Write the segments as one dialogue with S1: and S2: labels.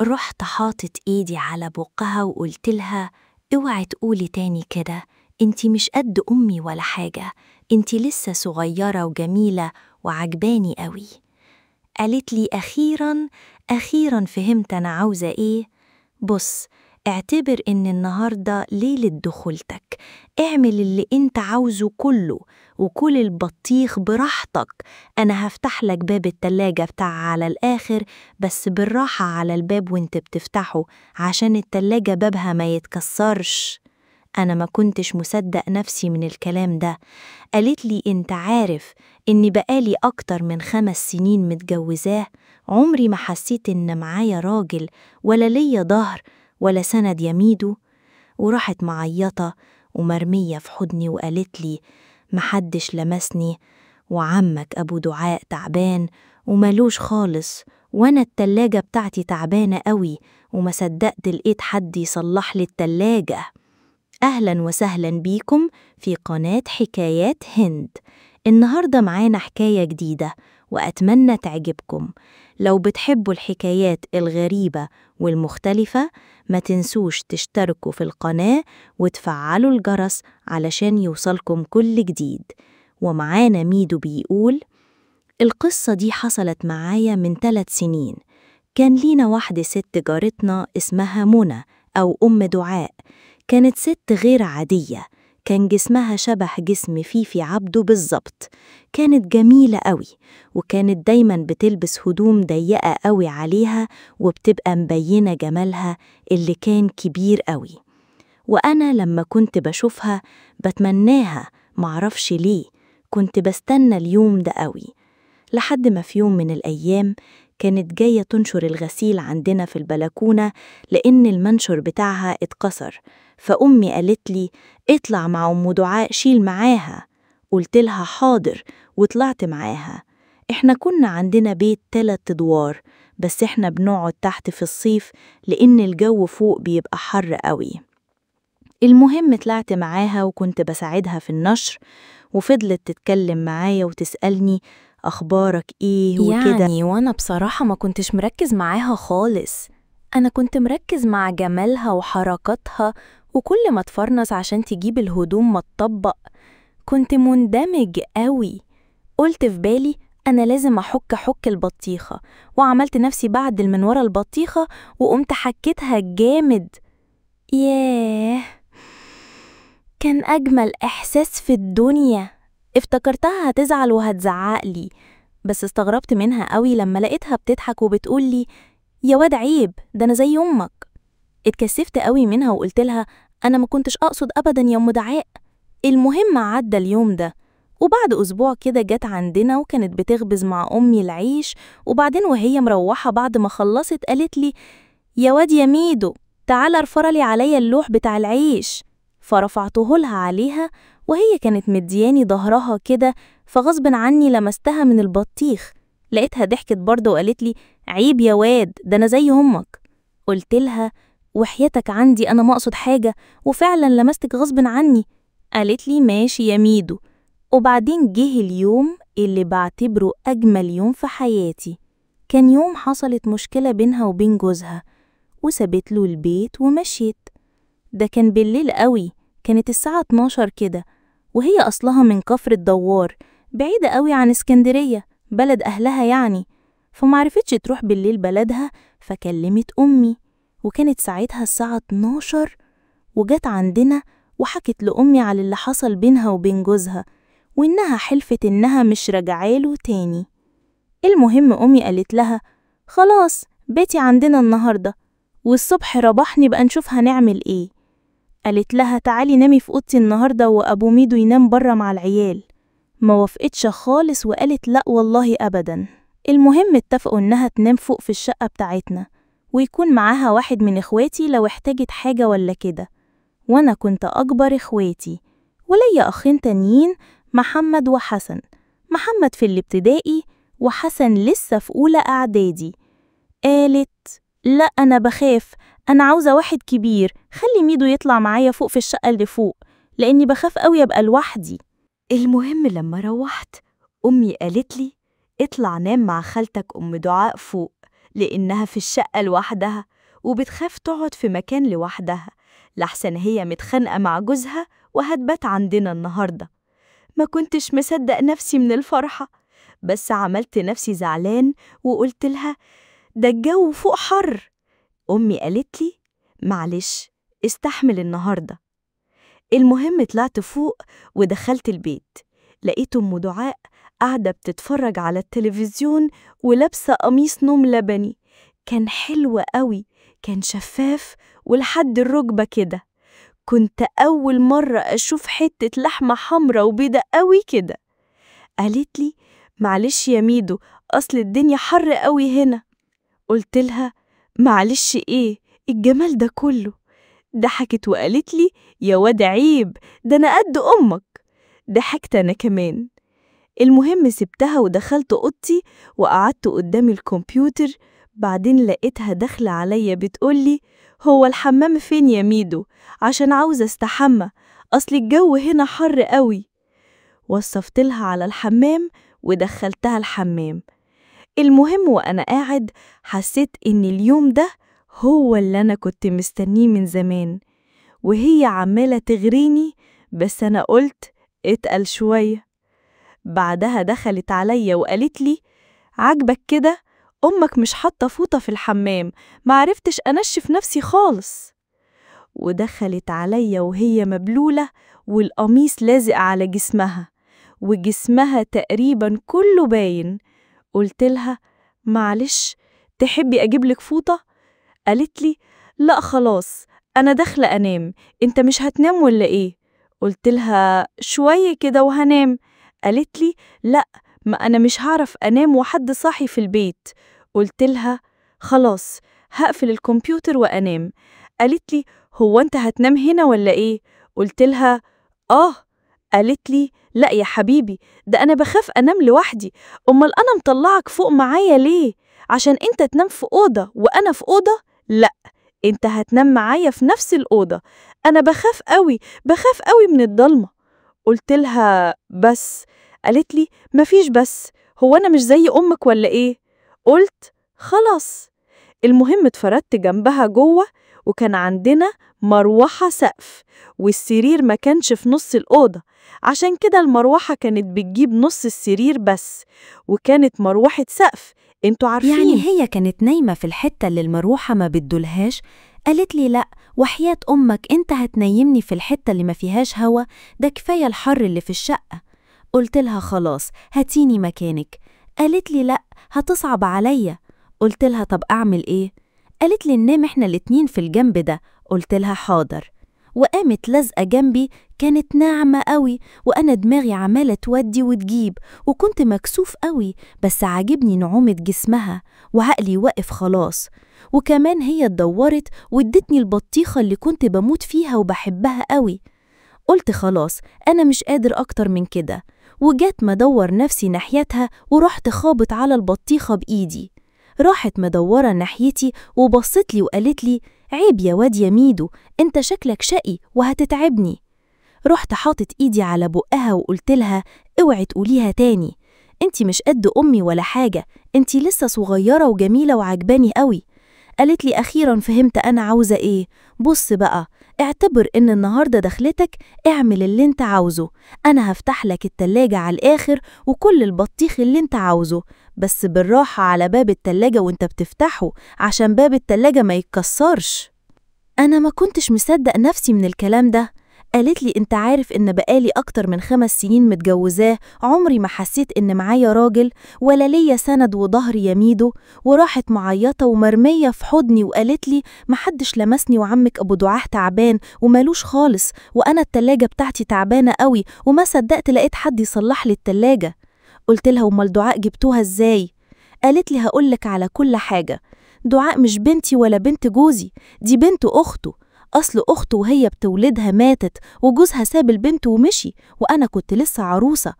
S1: رحت حاطط إيدي على بقها وقلت لها اوعي تقولي تاني كده، انتي مش قد أمي ولا حاجة، انتي لسه صغيرة وجميلة وعجباني قوي. قالت لي أخيراً أخيراً فهمت أنا عاوزة إيه. بص، اعتبر إن النهاردة ليلة دخولتك، اعمل اللي انت عاوزه كله وكل البطيخ براحتك، أنا هفتح لك باب التلاجة بتاعها على الآخر، بس بالراحة على الباب وانت بتفتحه عشان التلاجة بابها ما يتكسرش. أنا ما كنتش مصدق نفسي من الكلام ده. قالت لي انت عارف إني بقالي أكتر من 5 سنين متجوزاه، عمري ما حسيت إن معايا راجل ولا ليا ظهر ولا سند يا ميدو. وراحت معيطة ومرمية في حضني وقالت لي محدش لمسني، وعمك أبو دعاء تعبان ومالوش خالص، وأنا التلاجة بتاعتي تعبانة قوي وما صدقت لقيت حد يصلح لي التلاجة. أهلا وسهلا بيكم في قناة حكايات هند. النهاردة معانا حكاية جديدة وأتمنى تعجبكم. لو بتحبوا الحكايات الغريبة والمختلفة ما تنسوش تشتركوا في القناة وتفعلوا الجرس علشان يوصلكم كل جديد. ومعانا ميدو بيقول القصة دي حصلت معايا من 3 سنين. كان لينا واحدة ست جارتنا اسمها منى أو أم دعاء. كانت ست غير عادية، كان جسمها شبه جسم فيفي عبده بالظبط. كانت جميلة قوي، وكانت دايما بتلبس هدوم ضيقة قوي عليها وبتبقى مبينة جمالها اللي كان كبير قوي. وأنا لما كنت بشوفها بتمناها، معرفش ليه كنت بستنى اليوم ده قوي. لحد ما في يوم من الأيام كانت جاية تنشر الغسيل عندنا في البلكونة لأن المنشر بتاعها اتكسر، فأمي قالت لي اطلع مع أم دعاء شيل معاها. قلت لها حاضر وطلعت معاها. احنا كنا عندنا بيت 3 أدوار، بس احنا بنقعد تحت في الصيف لأن الجو فوق بيبقى حر قوي. المهم طلعت معاها وكنت بساعدها في النشر، وفضلت تتكلم معايا وتسألني أخبارك إيه وكده.
S2: يعني وأنا بصراحة ما كنتش مركز معاها خالص، أنا كنت مركز مع جمالها وحركاتها، وكل ما تفرنس عشان تجيب الهدوم ما تطبق. كنت مندمج قوي. قلت في بالي أنا لازم أحك البطيخة، وعملت نفسي بعدل من ورا البطيخة وقمت حكيتها جامد. ياه، كان أجمل إحساس في الدنيا. افتكرتها هتزعل وهتزعق لي، بس استغربت منها قوي لما لقيتها بتضحك وبتقول لي يا واد عيب، ده أنا زي أمك. اتكسفت قوي منها وقلت لها أنا ما كنتش أقصد أبدا يا أم دعاء. المهم عدى اليوم ده، وبعد أسبوع كده جت عندنا وكانت بتخبز مع أمي العيش. وبعدين وهي مروحة بعد ما خلصت قالت لي يا واد يا ميدو تعالى ارفع لي عليا اللوح بتاع العيش. فرفعته لها عليها، وهي كانت مدياني ظهرها كده، فغصب عني لمستها من البطيخ. لقيتها ضحكت برضه وقالت لي عيب يا واد، ده أنا زي أمك. قلت لها وحياتك عندي أنا ما أقصد حاجة، وفعلا لمستك غصب عني. قالت لي ماشي يا ميدو. وبعدين جه اليوم اللي بعتبره أجمل يوم في حياتي. كان يوم حصلت مشكلة بينها وبين جوزها، وسابت له البيت ومشيت. ده كان بالليل قوي، كانت الساعة 12 كده، وهي أصلها من كفر الدوار، بعيدة قوي عن اسكندرية بلد أهلها يعني، فمعرفتش تروح بالليل بلدها، فكلمت أمي. وكانت ساعتها الساعة 12، وجت عندنا وحكت لأمي على اللي حصل بينها وبين جوزها، وإنها حلفت إنها مش راجعاله تاني. المهم أمي قالت لها خلاص بيتي عندنا النهاردة، والصبح ربحني بقى نشوف هنعمل إيه. قالت لها تعالي نامي في أوضتي النهاردة وأبو ميدو ينام برا مع العيال. ما وافقتش خالص وقالت لأ والله أبدا. المهم اتفقوا إنها تنام فوق في الشقة بتاعتنا، ويكون معاها واحد من إخواتي لو احتاجت حاجة ولا كده. وأنا كنت أكبر إخواتي، وليا أخين تانيين محمد وحسن. محمد في الابتدائي وحسن لسه في أولى إعدادي. قالت لا أنا بخاف، أنا عاوزة واحد كبير، خلي ميدو يطلع معايا فوق في الشقة اللي فوق، لأني بخاف قوي أبقى لوحدي.
S3: المهم لما روحت أمي قالت لي اطلع نام مع خالتك أم دعاء فوق،
S1: لأنها في الشقة لوحدها وبتخاف تقعد في مكان لوحدها، لحسن هي متخانقة مع جوزها وهتبات عندنا النهاردة. ما كنتش مصدق نفسي من الفرحة، بس عملت نفسي زعلان وقلت لها ده الجو فوق حر. أمي قالت لي معلش استحمل النهاردة. المهم طلعت فوق ودخلت البيت، لقيت أم دعاء قاعدة بتتفرج على التلفزيون ولابسة قميص نوم لبني، كان حلو قوي، كان شفاف ولحد الركبة كده. كنت أول مرة أشوف حتة لحمة حمرا وبيضة قوي كده. قالت لي معلش يا ميدو، أصل الدنيا حر قوي هنا. قلت لها معلش إيه الجمال ده كله؟ ضحكت وقالت لي يا واد عيب، ده أنا قد أمك. ضحكت أنا كمان. المهم سبتها ودخلت أوضتي وقعدت قدام الكمبيوتر. بعدين لقيتها داخلة عليا بتقولي هو الحمام فين يا ميدو؟ عشان عاوزة استحمى، أصل الجو هنا حر قوي. وصفت لها على الحمام ودخلتها الحمام. المهم وأنا قاعد حسيت إن اليوم ده هو اللي أنا كنت مستنيه من زمان، وهي عمالة تغريني، بس أنا قلت اتقل شوية. بعدها دخلت عليا وقالت لي عاجبك كده؟ أمك مش حاطة فوطة في الحمام، معرفتش أنشف نفسي خالص. ودخلت عليا وهي مبلولة والقميص لازق على جسمها، وجسمها تقريبا كله باين. قلت لها معلش تحبي أجيب لك فوطة؟ قالت لي لا خلاص أنا داخلة أنام، أنت مش هتنام ولا إيه؟ قلت لها شوية كده وهنام. قالت لي لا، ما أنا مش هعرف أنام وحد صاحي في البيت. قلت لها خلاص هقفل الكمبيوتر وأنام. قالت لي هو أنت هتنام هنا ولا إيه؟ قلت لها آه. قالت لي لا يا حبيبي، ده أنا بخاف أنام لوحدي، أمال أنا مطلعك فوق معايا ليه؟ عشان أنت تنام في أوضة وأنا في أوضة؟ لا، أنت هتنام معايا في نفس الأوضة، أنا بخاف قوي، بخاف قوي من الضلمة. قلت لها بس. قالت لي مفيش بس، هو أنا مش زي أمك ولا إيه؟ قلت خلاص. المهم اتفردت جنبها جوه، وكان عندنا مروحة سقف، والسرير ما كانش في نص الأوضة، عشان كده المروحة كانت بتجيب نص السرير بس، وكانت مروحة سقف، انتوا عارفين.
S2: يعني هي كانت نايمة في الحتة اللي المروحة ما بتدولهاش. قالت لي لا وحياة أمك انت هتنيمني في الحتة اللي ما فيهاش هوا، ده كفاية الحر اللي في الشقة. قلت لها خلاص هاتيني مكانك. قالت لي لا هتصعب عليا. قلت لها طب أعمل إيه؟ قالت لي ننام إحنا الاتنين في الجنب ده. قلت لها حاضر. وقامت لازقة جنبي، كانت ناعمة قوي، وأنا دماغي عمالة تودي وتجيب، وكنت مكسوف قوي، بس عاجبني نعومة جسمها وعقلي واقف خلاص. وكمان هي اتدورت وادتني البطيخة اللي كنت بموت فيها وبحبها قوي. قلت خلاص أنا مش قادر أكتر من كده، وجت مدور نفسي ناحيتها ورحت خابط على البطيخة بإيدي. راحت مدورة ناحيتي وبصت لي وقالت لي عيب يا واد يا ميدو، انت شكلك شقي وهتتعبني. رحت حاطت ايدي على بقها وقلت لها اوعي تقوليها تاني، انت مش قد امي ولا حاجة، انت لسه صغيرة وجميلة وعجباني قوي. قالت لي اخيرا فهمت انا عاوزة ايه، بص بقى اعتبر ان النهاردة دخلتك، اعمل اللي انت عاوزه، انا هفتح لك التلاجة على الاخر وكل البطيخ اللي انت عاوزه، بس بالراحة على باب التلاجة وانت بتفتحه عشان باب التلاجة ما يتكسرش. انا ما كنتش مصدق نفسي من الكلام ده. قالت لي انت عارف ان بقالي اكتر من 5 سنين متجوزاه، عمري ما حسيت ان معايا راجل ولا ليا سند وظهر يا ميدو. وراحت معيطه ومرميه في حضني وقالت لي محدش لمسني، وعمك ابو دعاه تعبان ومالوش خالص، وانا التلاجة بتاعتي تعبانه قوي وما صدقت لقيت حد يصلح لي التلاجة. قلت لها امال دعاء جبتوها ازاي؟ قالت لي هقولك على كل حاجه، دعاء مش بنتي ولا بنت جوزي، دي بنت اخته، أصل أخته وهي بتولدها ماتت وجوزها ساب البنت ومشي، وأنا كنت لسه عروسة.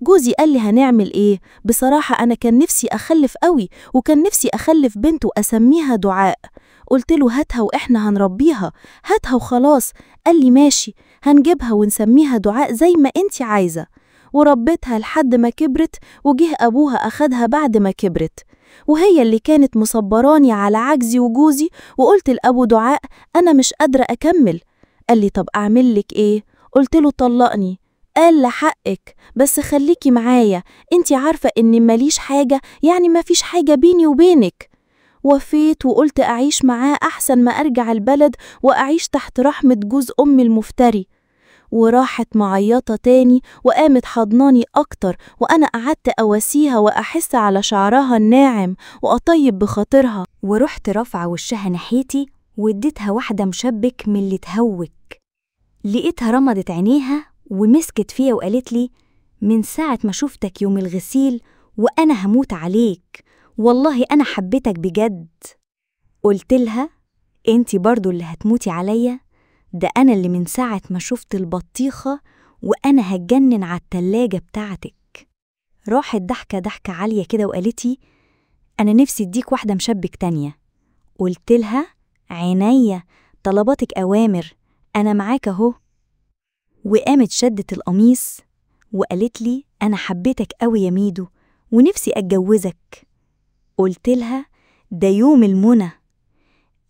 S2: جوزي قال لي هنعمل إيه؟ بصراحة أنا كان نفسي أخلف قوي، وكان نفسي أخلف بنت وأسميها دعاء. قلت له هاتها وإحنا هنربيها، هاتها وخلاص. قال لي ماشي هنجيبها ونسميها دعاء زي ما أنت عايزة. وربيتها لحد ما كبرت، وجه أبوها أخدها بعد ما كبرت. وهي اللي كانت مصبراني على عجزي وجوزي. وقلت لأبو دعاء أنا مش قادرة أكمل. قال لي طب أعمل لك إيه؟ قلت له طلقني. قال لحقك، بس خليكي معايا، انتي عارفة إني ماليش حاجة، يعني مفيش حاجة بيني وبينك. وفيت وقلت أعيش معاه أحسن ما أرجع البلد وأعيش تحت رحمة جوز أمي المفتري. وراحت معيطة تاني وقامت حضناني أكتر، وأنا قعدت أواسيها وأحس على شعرها الناعم وأطيب بخاطرها.
S1: ورحت رافعة وشها ناحيتي واديتها واحدة مشبك من اللي تهوك. لقيتها رمضت عينيها ومسكت فيا وقالت لي من ساعة ما شفتك يوم الغسيل وأنا هموت عليك، والله أنا حبيتك بجد. قلت لها انتي برضو اللي هتموتي عليا؟ ده أنا اللي من ساعة ما شفت البطيخة وأنا هتجنن على التلاجة بتاعتك. راحت ضحكة ضحكة عالية كده وقالتي أنا نفسي اديك واحدة مشبك تانية. قلت لها عينيا، طلباتك أوامر، أنا معاك أهو. وقامت شدت القميص وقالت لي أنا حبيتك قوي يا ميدو ونفسي أتجوزك. قلت لها ده يوم المنى.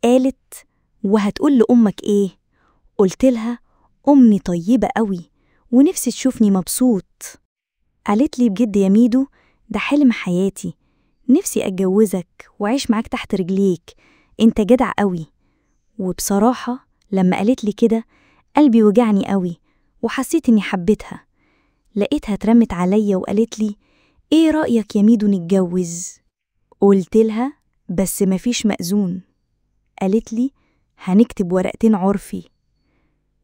S1: قالت وهتقول لأمك إيه؟ قلت لها أمي طيبة قوي ونفسي تشوفني مبسوط. قالت لي بجد يا ميدو ده حلم حياتي، نفسي أتجوزك وأعيش معاك تحت رجليك، أنت جدع قوي. وبصراحة لما قالت لي كده قلبي وجعني قوي وحسيت إني حبيتها. لقيتها اترمت عليا وقالت لي إيه رأيك يا ميدو نتجوز؟ قلت لها بس مفيش مأذون. قالت لي هنكتب ورقتين عرفي.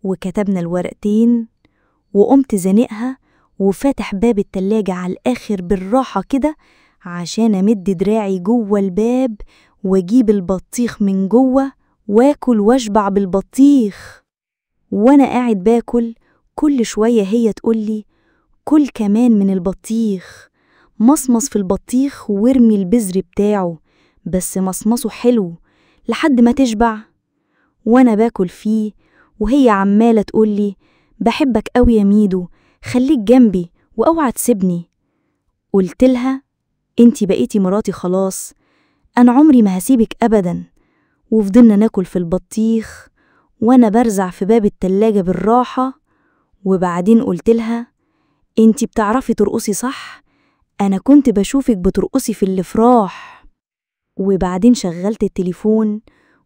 S1: وكتبنا الورقتين وقمت زنقها وفاتح باب التلاجة على الآخر بالراحة كده عشان أمد دراعي جوه الباب واجيب البطيخ من جوه واكل واشبع بالبطيخ. وانا قاعد باكل كل شوية هي تقولي كل كمان من البطيخ، مصمص في البطيخ وارمي البذر بتاعه، بس مصمصه حلو لحد ما تشبع. وانا باكل فيه وهي عمالة تقولي بحبك قوي يا ميدو، خليك جنبي واوعى تسيبني. قلت لها انتي بقيتي مراتي خلاص، انا عمري ما هسيبك ابدا. وفضلنا ناكل في البطيخ وانا برزع في باب التلاجة بالراحة. وبعدين قلت لها انتي بتعرفي ترقصي صح؟ انا كنت بشوفك بترقصي في الافراح. وبعدين شغلت التليفون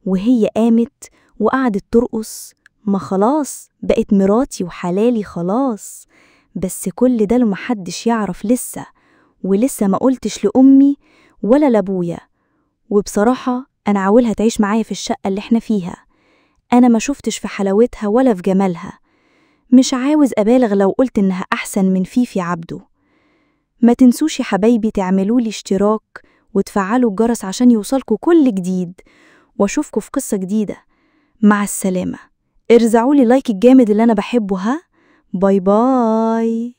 S1: وهي قامت وقعدت ترقص. ما خلاص بقت مراتي وحلالي خلاص، بس كل ده محدش يعرف لسه، ولسه ما قلتش لأمي ولا لأبويا. وبصراحة أنا عاولها تعيش معايا في الشقة اللي احنا فيها، أنا ما شفتش في حلاوتها ولا في جمالها. مش عاوز أبالغ لو قلت إنها أحسن من فيفي عبده. ما تنسوش يا حبايبي تعملوا لي اشتراك وتفعلوا الجرس عشان يوصلكوا كل جديد، واشوفكوا في قصة جديدة. مع السلامة. ارزعوا لي like الجامد اللي أنا بحبه. ها، bye bye.